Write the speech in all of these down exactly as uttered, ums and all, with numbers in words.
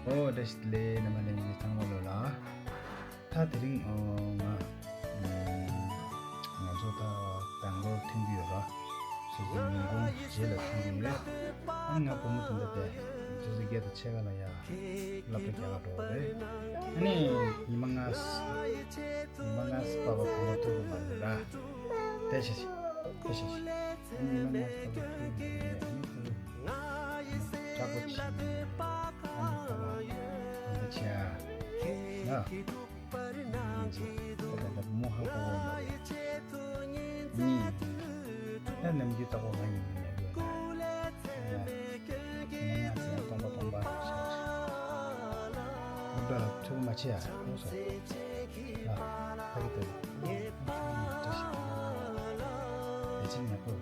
ཨོ་བཀྲ་ཤིས་བདེ་ལེགས། རྣམ་པ་ལྷན་རྒྱས་ཚང་མ་ལོ་ལ། ད་དེ་རིང་ཨོ་ང་ང་ཚོ་ད་སྦེང་ལོར་ཐོན་གྱི་ཡོད་ར། སོ་སོའི་ཉིན་གུང་རྗེས་ལ་ཐོན་གྱི་ཡོད། ཨ་ནི་ང་བུ་མོ་དེ་འདྲ་དེ་སོ་སོའི་སྐད་དང་ཕྱེད་ཀ་ལ་ཡ་སློབ་གྲྭ་རྒྱག་ག་འགྲོ་བ་རེད། ཨ་ནི་ཉི་མ་ལྔ་ཉི་མ་ལྔ་པ་པ་བུ་མོ་ཐུག་གི་མ་རེད་ར། དེ་བྱས་ཤིག་དེ་བྱས་ཤིག་ཨ་ནི་ཉི་མ་ལྔ་པ་པ་ཐུག་གི་མ་རེད། ཨ་ནི་ཁོ་ལ་ཁྲག་པོ་ཆེ་ཨ་ནི་ཁོ་ལ་དེ་འདྲ་བྱས་ཨ་ཡ། ད་ད་ད་མོ་ཧ་གོ་བ་མ་རེད། ནི། ད་ནམ་རྒྱུན་ལྟ་བུ་ང་ཡིན་ཡ་ཡོད་ན། ང་ང་ཚོ་སྟོང་པ་སྟོང་པ་ཤག་ཤག་སློབ་གྲྭ་ལ་ཐུག་མ་ཆེ་ཡ་ཧོ་སོ། ད་ཕ་གི་ཏོ། བཀྲ་ཤིས་བདེ་ལེགས། བདེ་ཆེན་ཉག་པོ།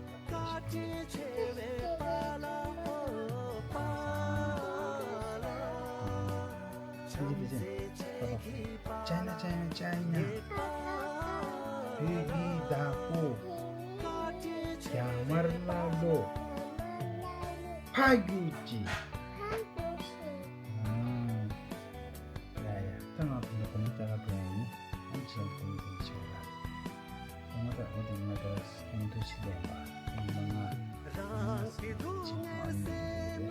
China, China, China. བོད་ཀྱི་བདག་པོ། རྒྱ་དམར་ལ་ལོ། ཕ་རྒྱུད་ཀྱི། ཨ། ཡ་ཡ། ད་ང་ཚོ་འདི་གོ་ནི་ལྟ་ག་འགྲོ་ཡ་ཡིན། ཨམ་ཆེན་གོ་ནི་གོ་ནི་ཆེ་བ་ལ། ང་ད་ང་ད་ང་ད་ང་ད་ཆི་ལེན་པ། ང་ང་ང་ང་ཆེན་པོ་ཨ་ནི་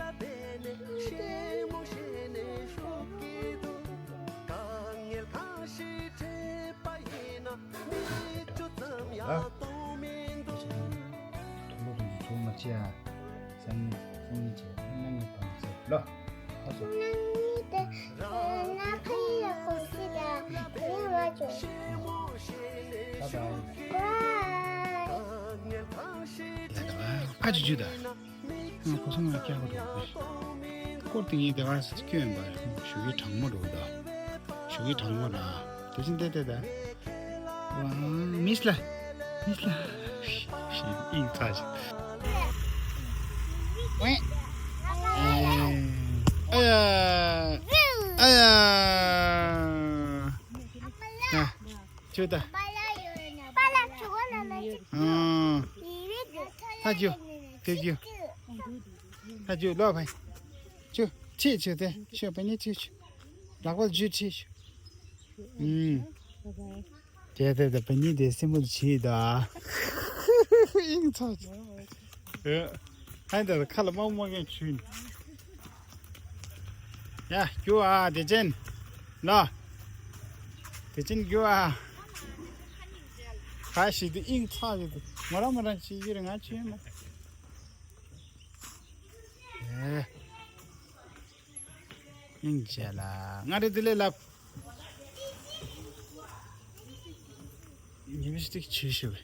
འདི་རེད། ཐུགས་ལོ་རིན་ཐུང་མ་ཆེ་ཨ། སང་སང་ཉིན་བྱས་ན་ངས་བང་ཚེ་ལོ། ཨ་སོ། ནང་མི་དེ་ན་ཕ་ཡི་ལ་གོ་སི་ད་ཡིན་ང་ཅོ། ད་ད། ཨ་ཅོ་ཅོ་ད། ང་གོ་སོང་ང་སྐྱ་གོ་འགྲོ། སྐོར་དེ་ངས་དེ་གར་སྐྱོན་པ་ཞུ་གི་གྲང་མོ་འགྲོ་ད། ཞུ་གི་གྲང་མོ་ལ། དེ་བཞིན་ཏེ་ཏེ་ཏེ། ཝང་མིས་ལ། མིས་ལ། ཞེས་ཨིང་ཚ་ཞིག་ཝེ། ཨ་ཡ། ཨ་ཡ། ཨ། ཁྱོད་ད། ཨ། ད་ཅུ། དེ་ཅུ། ད་ཅུ་ལོ་ཕའི། ཅུ། ཁྱེད་ཅུ་དེ། ཤོད་པ་ནི་ཅུ་ཅུ། ལག་པ་ཅུ་ཁྱེད་ཅུ། ཨུམ། དེ་དེ་དེ་བུ་གཉིས་དེ་སེམས་པོ་ཆེ་ད། ཨིང་ཚ། ཨེ། ཧན་དེ་ཁ་ལ་མང་མང་ཡང་ཆུ་ཡིན། ཡ་རྒྱུ་ཨ་དེ་ཅན། ལ། དེ་ཅན་རྒྱུ་ཨ། ཁ་ཞིག་དེ་ཨིང་ཚ་ཞིག་དེ་མ་ར་མ་ར་ཞིག་ཡིར་ང་ཆུ་ཡིན་ན། ཨེ། སྙིང་རྗེ་ལ། ང་རེ་དེ་ལས་ལབ། ཉི་མ་ཞིག་ཅིག་བྱེད་ཤེས་བས།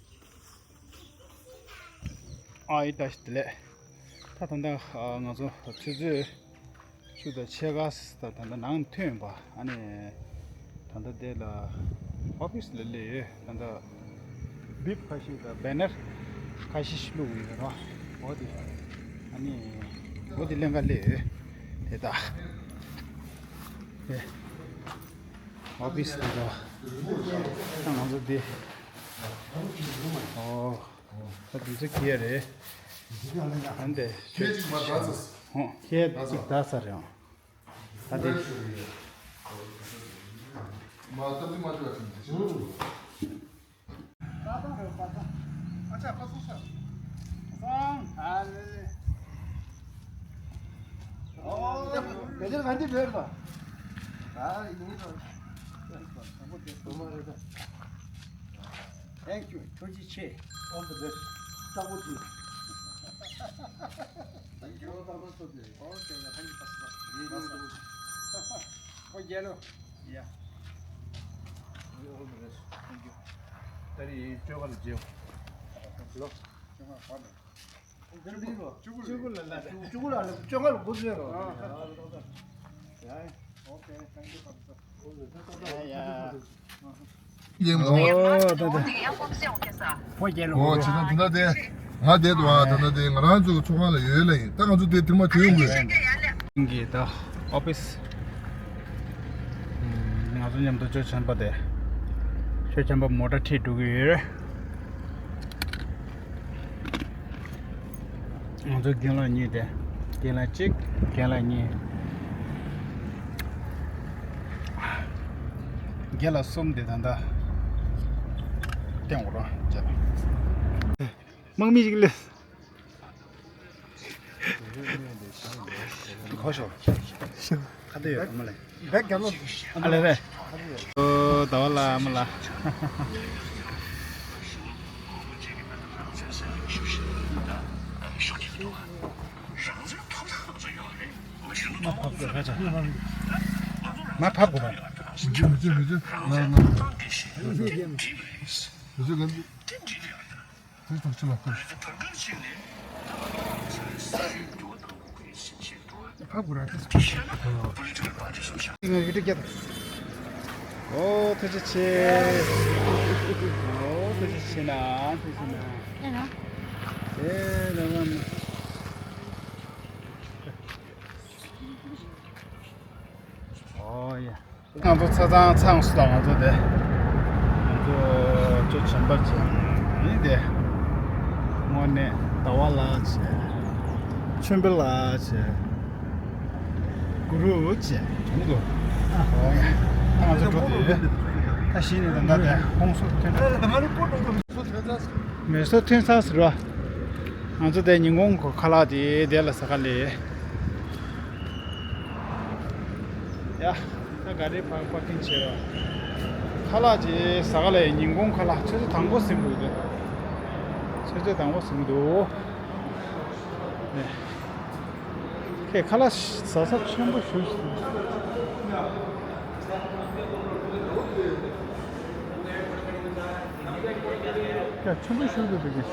ཨ་ཡི་ད་ཞིག་དེ་ལས། ད་ད་ལྟ་ང་ཚོ་ཆུ་ཚོད་བཅུ་དང་ཕྱེད་ཀ་ད་ད་ལྟ་ནང་ཐོན་པ་ཨ་ནི། ད་ལྟ་དེ་ལ་ཨོ་ཕིས་ལ་སླེབས་ཡོད། ད་ལྟ་བིབ་ཁ་ཤས་དང་བེ་ནར་ཁ་ཤས་ཤིག་བླུགས་ཡོད་ར། འོ་དེ་ཨ་ནི་འོ་དེ་ལེན་ག་སླེབས་ཡོད། དེ་ད་དེ་ཨོ་ཕིས་དེ་ད་ད་ང་ཚོ་དེ་ཨོ་ད་དེ་ཚོ་ཁྱེར་རེད། ཨ་འདི་ཁྱེད་ཅིག་མ་ད་ཚོ་ཧོ་ཁྱེད་ཅིག་ད་ས་རེད། ད་དེ། Thank you. ཐུགས་རྗེ་ཆེ། All the best. ལྟ་བུ་དུ། Thank you. ལྟ་བུ་ཚོ་དེ། Okay, thank you, Pastor. ཡིན། ལགས་སོ། ཁོ་རྒྱལ་ལོ། Yeah. All the best. Thank you. ད་རེས་བཅོ་ཁ་ལ་མཇལ། ལོ། བཅོ་ཁ་ག་ནས། བཅུ་དགུ་ལ་ལ། བཅུ་དགུ་ལ་ལ། བཅོ་ཁ་ལ་འགོ་ཚུགས་རོགས། Okay, thank you, Pastor. ཡ་ཡ། ཡེ་མོ། ཨོ་ད་ད། ཕོ་རྒྱལ་ལོ། ཨོ་ཇི་ལྟར་དེ་འདྲ་དེ། ང་བསྡད་འདུག་ཨ། ད་ལྟ་དེ་ང་རང་ཚོའི་ཚོགས་ཁང་ལ་ཡོད་ལ་ཡིན། ད་ང་ཚོ་དེ་དེ་མ་བྱེད་ཡོང་གི། གི་ད་ཨོ་ཕིས། ང་ཚོ་མཉམ་དུ་ཅོ་ཆེན་པ་དེ། ཅོ་ཆེན་པ་མོ་ཊ་ཁྲིད་འགྲོ་གི་ཡོད་རེད། ང་ཚོ་རྒན་ལགས་གཉིས་དེ། རྒན་ལགས་གཅིག་རྒན་ལགས་གཉིས། བརྒྱ་ལ་གསུམ་དེ་ད་ལྟ་སྟེང་འོག་རོ་བརྒྱ་ལ། དམག་མི་ཞིག་ལས། ཁོ་ཤོ། ཁ་དེ་ཡོད་མ་ལེ། བེག་རྒྱབ་ལོ། ཨ་ལེ་རེད། ཨོ་ཟླ་བ་ལ་མ་ལ། མ་ཕབ་དགོས་ར་ཅག་མ་ཕབ་དགོས་ར། མི་ཚེ་མི་ཚེ། ལ་ལ། མི་ཚེ་ག་ཚོད། དེ་ཐག་ཆོད་ལ་ཕབ། ཕབ་དགོས་ར་དེ། ང་ཡུ་ཊུབ་རྒྱབ། ཨོ་ཐུགས་རྗེ་ཆེ། ཨོ་ཐུགས་རྗེ་ཆེ་ན། ཐུགས་རྗེ་ཆེ་ན། ཨེ་ན། ཨེ་ན་མ་ན། ཨོ་ཡ། ང་ཚོ་ཆ་ཚང་ཚང་སོང་། ད་ང་ཚོ་དེ། ང་ཚོ་ཅོ་བྱམས་པ་ཅན་ཡིན་དེ། དངོས་གནས་ཟླ་བ་ལགས་བྱས། ཆོས་འཕེལ་ལགས་བྱས། གུ་རུ་བྱས། འགྲོ་གི་འདུག་ཨོ་ཡ། ད་ང་ཚོ་འགྲོ་དེ། ད་གཞི་ནས་ད་ལྟ་དེ་ཧོང་སུར་ཐོན། མེ་སོར་ཐོན་ས་ཟེར་བ། ང་ཚོ་དེ་ཉིན་གུང་གི་ཁ་ལག་དེ་དེ་ལ་ཟ་ག་ལས། ཡ། ད་ག་རེ་ཕར་པར་ཀིང་བྱེད་རོགས། ཁ་ལག་ཅིག་ཟ་ག་ལ་ཡ། ཉིན་གུང་ཁ་ལག་ཆུ་ཚོད་དང་པོ་ཟིན་འདུག་དེ། ཆུ་ཚོད་དང་པོ་ཟིན་འདུག་ནས། ཁྱེད་ཁ་ལག་ཟ་ས་ཆེན་པོ་ཞིག་ཟིན། ཡ་ཆུ་ཚོད་ཤོར་འདུག་དེ་གི།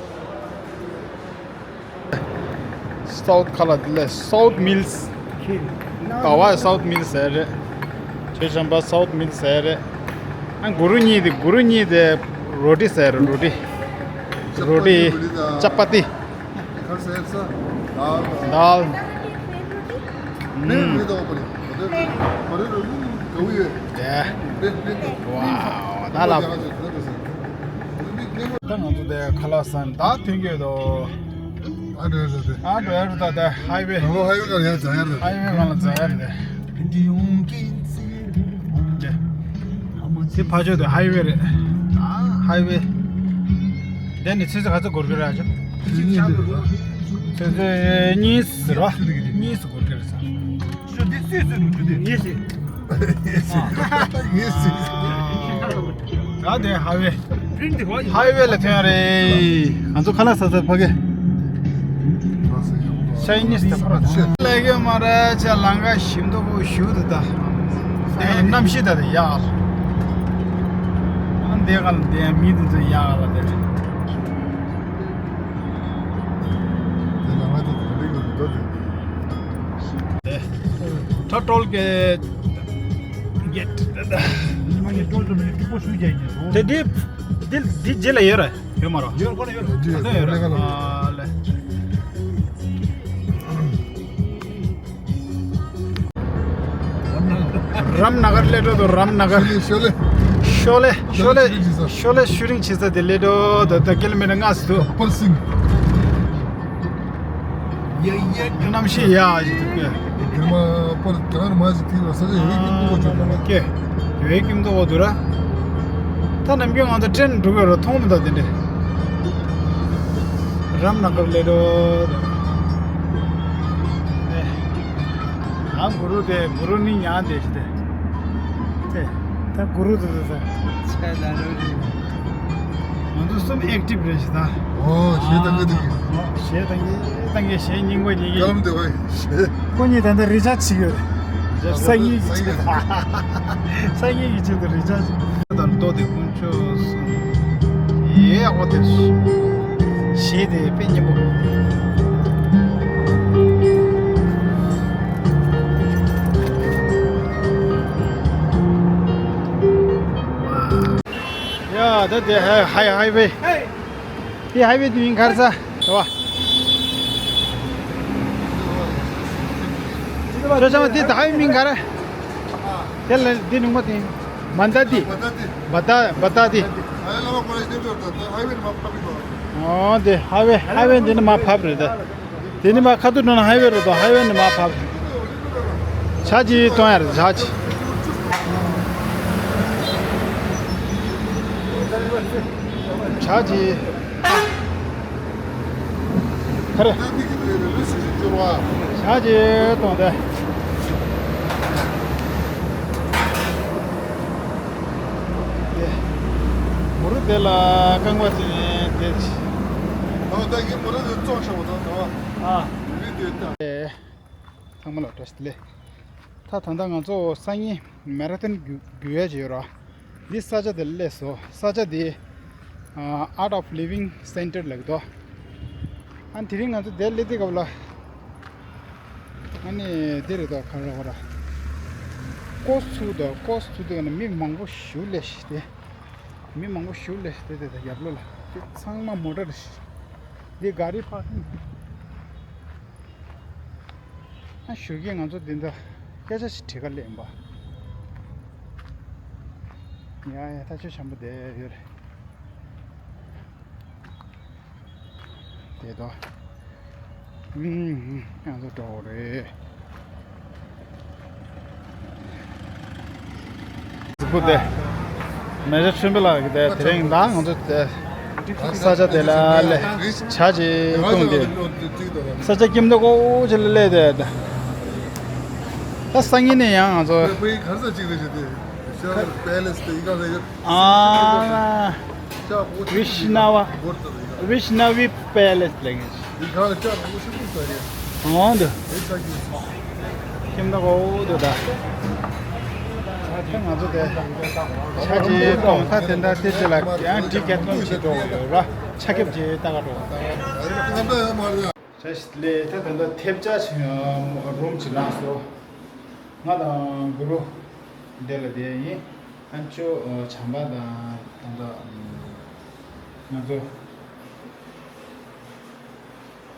སའུཐ་ཁ་ལག་དེ་ལས་སའུཐ་མིལ་སི། ཟླ་བ་སའུཐ་མིལ་སི་ཟེར་རེད། ཆོས་བྱམས་པ་སའུཐ་མིལ་སི་ཟེར་རེད། ཨ་གུ་རུ་གཉིས་དེ། གུ་རུ་གཉིས་དེ་རོ་ཊི་ཟེར་རེད། རོ་ཊི། རོ་ཊི། ཅ་པ་ཏི། ཌཱལ། ཝའོ། ད་ལ། ད་ང་ཚོ་དེ་ཁ་ལག་ཟ་ནས་ད་ཐོན་གྱི་ཡོད་དོ། ཨ་འགྲོ་ཡ་རེད་དེ། ཨ་འགྲོ་ཡ་རེད་ད། དེ་ཧའི་ཝེ། ང་ཚོ་ཧའི་ཝེ་སྒང་ལ་ཡར་འཛེག་ཡ་རེད། ཧའི་ཝེ་སྒང་ལ་འཛེག་ཡ་རེད་དེ། དེ་ཕར་ཕྱོགས་དེ་ཧའི་ཝེ་རེད། ཨ་ཧའི་ཝེ། དེ་ནས་ཆུ་ཚོད་ག་ཚོད་འགོར་གི་རེད་ཨ་ཅག་ཆུ་ཚོད་གཉིས་ཟེར་བ། གཉིས་སུ་འགོར་གི་རེད་ས། ཆུ་ཚོད་འདི་སུས་སུས་འགོར་གི་འདུག་ངས་ཟེར། ངས་ཟེར། ད་དེ་ཧའི་ཝེ། ཧའི་ཝེ་ལ་ཐོན་རེད། ང་ཚོ་ཁ་ལག་ཟ་ས་ཕ་གི། ཆའི་ནིས་དེ་ཕར། ལས་ཀྱི་མ་ར་ཆ་ལང་ཀ་ཞིམ་མདོག་པོ་ཞུ་འདུག་ད། དེ་གནམ་གཤིས་ད་དེ་ཡག་ལ། ཨ་འདི་ག་ལ་འདི་མི་འདི་ཚོ་ཡག་ལ་དེ། དེ་ལ་ང་ཚོ་དེ་རིག་གི་འདུག་དེ། ད་ཊོལ་གེ་གེ་ཊི་དེ། ཉི་མ་ནས་ཊོལ་དུ་མི་ནི་ཀྲུག་པོ་ཤུ་རྒྱག་གི་འདུག་དེ་འདི་འདི་འདི་རྗེས་ལ་ཡོད་རེད། ཡོད་མ་རེད། ཡོད་ཁོ་ན་ཡོད་རེད། ད་ཡོད་རེད། ཨ་ལེ། རམ་ན་གར་སླེབས་འགྲོ་འདུག་རམ་ན་གར། ཤོ་ལེ། ཤོ་ལེ། ཤོ་ལེ། ཤོ་ལེ་ཤུ་ཊིང་བྱེད་ས་དེ་སླེབས་འགྲོ་འདུག་ད་ཀི་ལོ་མི་ཊར་ལྔ་ཙམ་འདུག་པལ་སིང་། གནམ་གཤིས་ཡག་ཅིག་འདུག་གས། རྒྱ་མ་པར་རྒྱ་གར་མ་ཞིག་ཐིག་ལ་ས་ཆ་ཡོད་ཀྱི་འདུག་གོ་ཅོ་ལ། ཀེ། ཡོད་ཀྱི་འདུག་གོ་འདུག་ར། ད་ནམ་རྒྱུན་ང་ཚོ་ཊེན་འགྲོ་གི་ར་མཐོང་མི་འདུག་དེ་འདྲས། རམ་ན་གར་སླེབས་འགྲོ། ཨ་གུ་རུ་དེ་གུ་རུ་ནི་ཉག་དེ་ཞིག་དེ། དེ། ད་གུ་རུ་དེ་དེ་དེ། ང་ཚོ་གསུམ་ཨེག་ཊིབ་རེད་ཞིག་ད། ཨོ་གཞས་བཏང་གི་འདུག་གཞས་བཏང་གི་བཏང་གི་གཞས་སྙིང་པོ་ཉིད་ཀྱི། ཀམ་དེ་བས། ཁོ་གཉིས་ད་ལྟ་རི་ཆ་ཆི་ཡོད། སང་ཉིན་གྱི་ཆེད་དུ། སང་ཉིན་གྱི་ཆེད་དུ་རི་ཆ་ཆི། དང་ཏོ་དེ་དཀོན་མཆོག་གསུམ། ཡེ་ཡག་པོ་དེ། གཞས་དེ་དཔེ་སྙན་པོ། ཡ་ད་དེ་ཧའི་ཧའི་ཧའི་ཝེ། དེ་ཧའི་ཝེ་དེ་མིང་ག་རེ་ཟེར་བ། ཁྱོད་ཚང་མ་དེ་ད་ཧའི་ཝེ་མིང་ག་རེ། དེ་ལ་དེ་ནུང་མ་དེ། མན་ད་དི། བ་ད་དི། བ་ད་བ་ད་དི། ཨོ་དེ་ཧའི་ཝེ་ཧའི་ཝེ་འདི་ནི་མར་ཕབ་རེད་ད། དེ་ནི་མར་ཁ་ཐུག་འགྲོ་ན་ཧའི་ཝེ་རེད་དོ། ཧའི་ཝེ་ནི་མར་ཕབ་རེད། ཇ་ཅིག་གཏོང་ཡ་རེད། ཇ་ཅིག་ཇ་ཅི། ཁ་རེ། ཇ་ཅི་གཏོང་དེ། དེ། མུ་རུ་དེ་ལ་རྐང་པ་ཅི་དེ། ཨོ་ད་གི་མུ་རུ་དེ་བཙོང་ཤོག་དང་དང་། ཨ། མུ་རུ་དེ་ད། ཚང་མ་ལ་བཀྲ་ཤིས་བདེ་ལེགས། ད་ད་ལྟ་ང་ཚོ་སང་ཉིན་མེ་ར་ཐོན་རྒྱུག་རྒྱུག་ཡས་ཅིག་ཡོད་ར། འདི་ས་ཆ་དེ་ལ་སླེབས་སོང་། ས་ཆ་དེ་ཨ་Art of Living Center ལབ་ཀྱི་འདུག་ཨ་དེ་རིང་ང་ཚོ་དེར་སླེབས་དུས་སྐབས་ལ། ཨ་ནི་འདི་རེད་འདུག་ག་རེ་རེད། ཀོས་ཚུགས་འདུག་ཀོས་ཚུགས་དུས་ཀ་ནས་མི་མང་པོ་ཞེ་པོ་སླེབས་ཤག་དེ། མི་མང་པོ་ཞེ་པོ་སླེབས་ཤག་དེ་དེ་དེ་ཡར་ལོགས་ལ། དེ་ཚང་མ་མོ་ཊ་རེད་ཤག་འདི་ག་རི་པར་ཀིང་། ཨ་ཞོགས་ཀས་ང་ཚོ་འདི་འདྲ་སྐད་ཆ་ཞིག་དྲི་ག་སླེབས་ཡིན་པ། ཡ་ཡ་ད་ཆོས་འཆམ་པོ་བསྡད་ཡོད་རེད། དེ་དོ། ཨུམ་ང་ཚོ་འགྲོ་རེད། སྤུ་དེ། མེ་ཇར་ཆོས་འཕེལ་ལགས་ཀྱིས་དེ་དེ་རིང་ད་ང་ཚོ་དེ་ས་ཆ་དེ་ལ་སླེབས་ཇ་ཅིག་བཏུང་སྟེ། ས་ཆ་ཁྱིམ་སྡེ་ཀོ་ཅི་ལ་སླེབས་དེ། ད་སང་ཉིན་ནས་ཡང་ང་ཚོ། ཨ། ཝེཤ་ནཝ། ཝེཤ་ནཝི་པེ་ལེ་སི་ལབ་ཀྱི་འདུག་འོང་དུ། ཁྱིམ་ནང་འོ་དུ་ད། ད་ང་ཚོ་དེ། ཆ་ཅི་གཏོང་ད་དེ་འདྲ་དེ་ཅི་ལ་ཡང་ཌི་ཀེ་ཐི་ལོན་ཅིག་འགྲོ་ཡོད་ར། ཆ་ཁེབས་ཅིག་ལྟ་ག་འགྲོ། ཆ་ཞིག་ལས་ད་ད་ད་ཐེབས་ཆ་ཞིག་རུམ་ཅིག་ལངས་སོ། ང་དང་གུ་རུ་འདི་ལ་བསྡད་ཡིན། ཨ་ཅོ་བྱམས་པ་དང་ད་ལྟ་ང་ཚོ་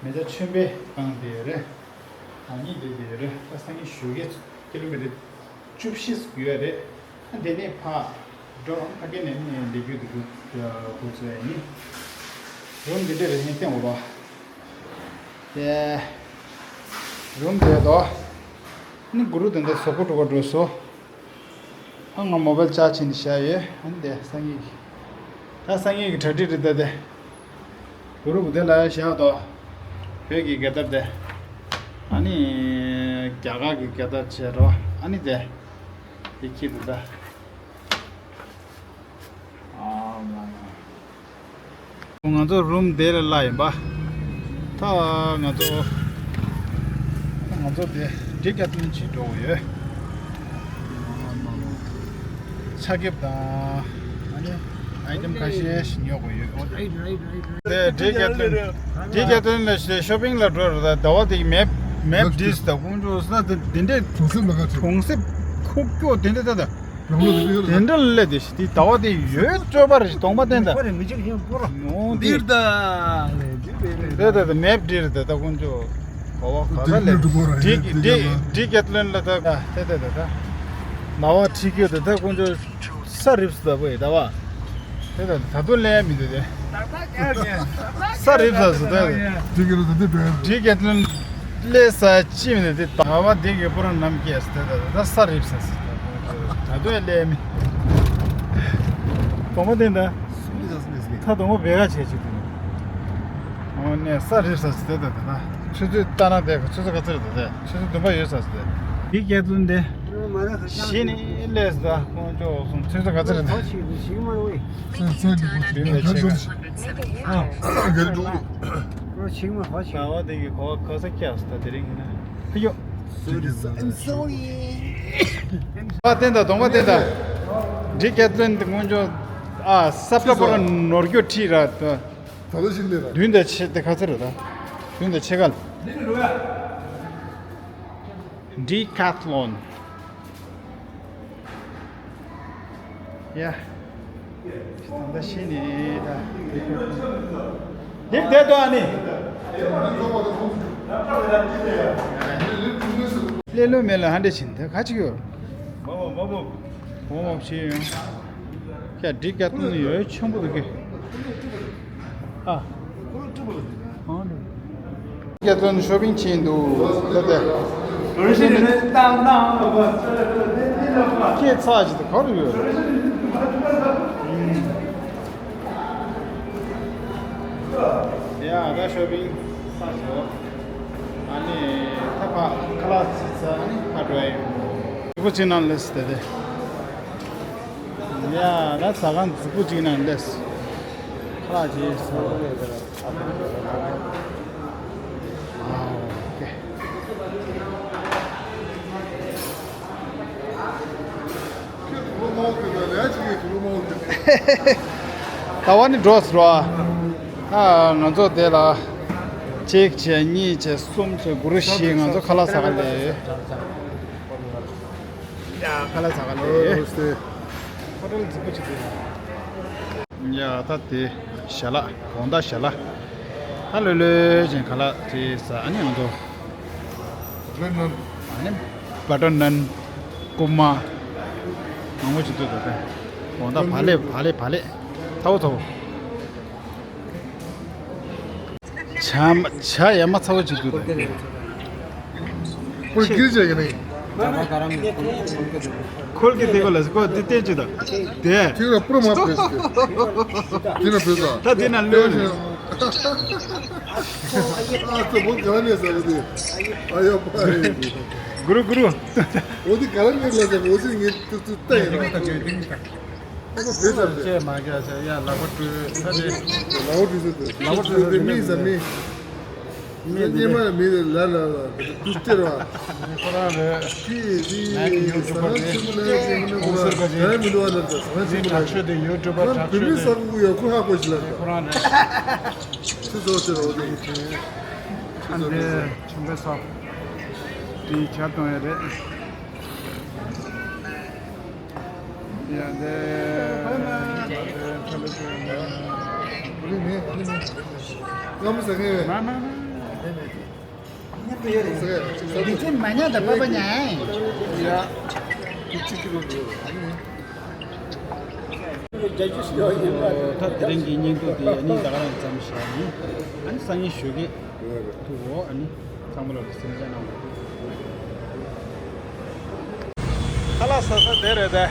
མེ་ཇར་ཆོས་འཕེལ་སྒང་དེ་རེད། ང་གཉིས་དེ་དེ་རེད། ད་སང་ཉིན་ཞོགས་ཀས་ཀི་ལོ་མི་ཊར་བཅུ་བཞི་ཡོད་རེད། ཨ་དེ་ནས་ཕ་འགྲོ་ཕ་གི་ནས་ནས་འདི་རྒྱུད་དུ་འགྲོ་འགྲོ་ཚོད་ཡིན། རུམ་འདི་འདྲ་རེད་ཡིན་སྟེང་འོ་ར། དེ་རུམ་དེ་དོ། ནི་གུ་རུ་དེ་འདྲ་བཟོ་པོ་འགྲོ་ག་འགྲོ་སོ། ཨ་ང་མོ་བལ་ཅག་ཕྱིན་ནས་བཞག་ཡོད། ཨ་ནི་དེ་སང་ཉིན། ད་སང་ཉིན་གྱི་གྲ་སྒྲིག་རེད་ད་དེ། གུ་རུ་བུ་དེ་ལ་བཞག་དོ། བོད་ཀྱི་རྒྱལ་དར་དེ། ཨ་ནི། རྒྱ་གར་གྱི་རྒྱལ་དར་བྱས་རོ། ཨ་ནི་དེ། དེ་ཁྱི་དེ་ད། ཨ་མ་མ། ང་ཚོ་རུམ་དེ་ལ་ལ་ཡིན་པ། ད་ང་ཚོ། ང་ཚོ་དེ་ཌི་ཀེ་ཐི་ལོན་ཅིག་འགྲོ་གི་ཡོད། ཆ་ཁེབས་དང་། ཨ་ནི་ཨའི་ཊེམ་ཁ་ཤས་ཤིག་ཉོ་དགོས་ཡོད། དེ་ཌི་ཀེ་ཐི་ལོན། ཌི་ཀེ་ཐི་ལོན་ལ་ཤོ་པིང་ལ་འགྲོ་རེད། ད་ཟླ་བ་དེ་མེབ་མེབ་ཌིས་དང་ཁོང་ཚོ་ས་དེ་དེ་འདྲས་གྲོང་གསེབ་ལ་ག་ཚོད་གྲོང་གསེབ་ཁུག་ཀྱོག་དེ་འདྲས་ད་ད། རང་ལོ་དེ་ཡོད་དེ་འདྲ་ལས་དེ་ཤི་དེ་ཟླ་བ་དེ་ཡོད་སྤྱོད་པ་རེ་ཞིག་གདོང་པ་བསྟན་ད། ཁོ་རེ་མི་གཅིག་ཡིན་པོ་ར། ནོ་འདིར་ད། རེད་ད་ད་མེབ་འདིར་ད་ད་ཀུན་ཅོ་གོ་བ་ག་ད་ལས་འདི་འདི་འདི་ཀེ་ཐི་ལོན་ལ་ད་ད་ད་ད་ད་ད་ནང་བ་ཁྲིད་རྒྱུ་ད་ད་ཀུན་ཅོ་ས་རིབ་ས་ད་བོ་ཡི་ད་བ་ད་ད་ད་ད་དུ་ལས་མི་འདུག་དེ། ས་རིབ་ས་སུ་ད་འདི་ཀེ་ཐི་ལོན་འདི་འདི་འདྲ་འདི་ཀེ་ཐི་ལོན་ལས་ས་ཅི་མི་འདུག་དེ་ད་བ་འདི་གི་པོ་ར་ནམ་སྐྱེས་ད་ད་ད་ས་རིབ་ས་སུ་ད་དུ་ལས་མི་གོང་མ་དེ་འདྲ་ད་དུང་བེ་ག་བྱས་ཅིག་དུ་ཨོ་ནས་ས་རིབ་ས་སུ་ད་ད་ད་ད་ཆུ་ཚོད་ལྟ་ན་དེ་ཆུ་ཚོད་ག་ཚོད་རེད་ད་ཆུ་ཚོད་བདུན་པ་ཡོད་ས་སུ་ད་འདི་ཀེ་ཐི་ལོན་འདི། གཞི་ནས་སླེབས་ས་ཁོང་ཚོ་སོང་ཚོད་ཚོད་ག་ཚོད་རེད་ད། ཚོད་ཚོད་འདི་ཁོ་བདུན་ལས་ཆེ་ག་ཨ། ག་རེ་འགྲོ། ཟླ་བ་འདི་གི་གོ་བ་ག་ས་སྐྱག་ས་ད་དེ་རིང་ཡིན་ན་ཧ་ཡོ། ཨ་བསྟན་ད་གདོང་པ་བསྟན་ད། འདི་ཀེ་ཐི་ལོན་འདི་སྔོན་འཇོག་ཨ་ས་པྲ་པོ་ར་ནོར་རྒྱུ་ཁྲིད་ར་ད། ད་ལོ་ཞིག་ལས་ར། བདུན་དང་ཕྱེད་དེ་ག་ཚོད་རེད་ད། བདུན་དང་ཕྱེད་ཀ་ལ། ཌི་ཀེ་ཐི་ལོན། ཡ། ད་ལྟ་ཤི་ནི་ད། འདིར་བསྡད་དོ་ཨ་ནི། ལེ་ལོ་མེ་ལ་ཧ་འདྲེ་ཕྱིན་ད་ག་ཅིག་ཡོད། མ་མ་མ་མ། མ་མ་ཕྱིན་ཡོང་། ཡ་ཌི་ཀེ་ཐི་ལོན་ཡོད་ཆེན་པོ་འདུག་གི། ཨ། ཀེ་ཐི་ལོན་ཤོ་པིང་ཕྱིན་འདུག་ད་ལྟ། ཁྱེད་ཚ་ཞིག་ཏུ་ག་རུ་ཡོད། ད་ཤོ་པིང་ཚར་སོང་། ཨ་ནི་ད་ཕར་ཁ་ལག་ཅིག་ཟ། ཨ་ནི་ཕར་འགྲོ་ཡ་ཡིན། རྫིག་པོ་ཅིག་ནང་སླེབས་སོང་ད་དེ། ཡ་ད་ཟ་ཁང་རྫིག་པོ་ཅིག་ནང་སླེབས་སོང་། ཁ་ལག་ཅིག་ཟ། ཨ་ཨོ་ཁེ། ད་བ་ནི་འགྲོ་སོང་། ཨ་ང་ཚོ་དེ་ལ་གཅིག་བྱས་གཉིས་བྱས་གསུམ་བྱས་དགུ་རུ་བཞི། ང་ཚོ་ཁ་ལག་ཟ་ག་སླེབས། ཡ་ཁ་ལག་ཟ་ག་སླེབས། ཧོ་ཊེལ་རྫིག་པོ་ཅིག་འདུག། ཡ་ད་དེ་ཞལ་ལག་དགོང་དག་ཞལ་ལག་ད་ལྷོད་ལྷོད་བྱས་ཁ་ལག་དེ་ཟ། ཨ་ནི་ང་ཚོ་བྷ་ཊར་ནན། ཨ་ནི་བྷ་ཊར་ནན། རྐུ་མ་མང་པོ་ཅིག་འདུག་ད། དགོང་དག་བག་ལེབ་བག་ལེབ་བག་ལེབ། ཚ་བོ་ཚ་བོ། ཇ་མ་ཇ་ཡ་མ་ཚ་བོ་ཅིག་འདུག་ད། ཁོ་གིར་བྱས་ཀྱི་ནི། ཁོལ་གྱི་དེ་གོ་ལ་ཁོ་དེ་བསྟན་ཅིག་ད། དེ། དེ་ལ་པུ་ར་མ་བེས་ཏེ། དེ་ལ་བེས་ད། ད་དེ་ན་ལོས་ནི། ཨ་ཙི་བོ་ག་ནས་ཟ་གི་དེ། ཨ་ཡོ་པ་རེད། གུ་རུ་གུ་རུ། འོ་དེ་ག་ར་ངེད་ལ་ཟ་གི། འོ་དེ་ངེད་ཏུ་ཏུ་ལྟ་ཡིན་ན། ཅེས་མ་རྒྱག་ཅེས། ཡ་ལག་པ་བཀྲུས་ད་དེ། ལག་པ་བཀྲུས་ཏེ། ལག་པ་བཀྲུས་ཏེ་མི་ཟ་མི། མི་སྙེ་མ་མི་ལ་ལ་ལ་དུ་སྟེར་བ། ཁོ་རང་རེད། ཁྱི་དེ་ཡུ་ཊུབ་པར་ཟ་ཆེན་པོ་ལ་ཡ་ཆེན་པོ་ལ་ཁོ་རང་རེད། ཁྱི་མི་འདུག་བ་ལ་ཟ་ཆེན་པོ་ལ་དྲག་ཤོས་དེ་ཡུ་ཊུབ་པར་དྲག་ཤོས་དེ། ཁོ་རང་བོད་མི་ས་ཁུག་ཡོད་ཁོ་ཧ་གོ་ཞིག་ལ་ཁོ་རང་རེད། ཁྱི་ཚོ་ཟེར་བ་དེ། ཨ་འདི་ཆུམ་པའི་སོགས་དེ་ཇ་བཏུང་ཡ་རེད། ཡ་འདི། ང་མི་ཟ་མཁན་རེད། མ་མ་མ། འདི་ཚེ་མ་ཉལ་ད་པ་པ་ཉལ། ཡ། ད་དེ་རིང་གི་བརྙན་ཐུང་དེ་ཨ་ནི་ད་ག་རང་ཙམ་བཞག་ཡིན། ཨ་ནི་སང་ཉིན་ཞོགས་ཀས་ཐུག་འོ། ཨ་ནི་ཚང་མ་ལ་གཟིམ་འཇག་གནང་། ཁ་ལག་ཟ་ས་དེ་རེད་དེ།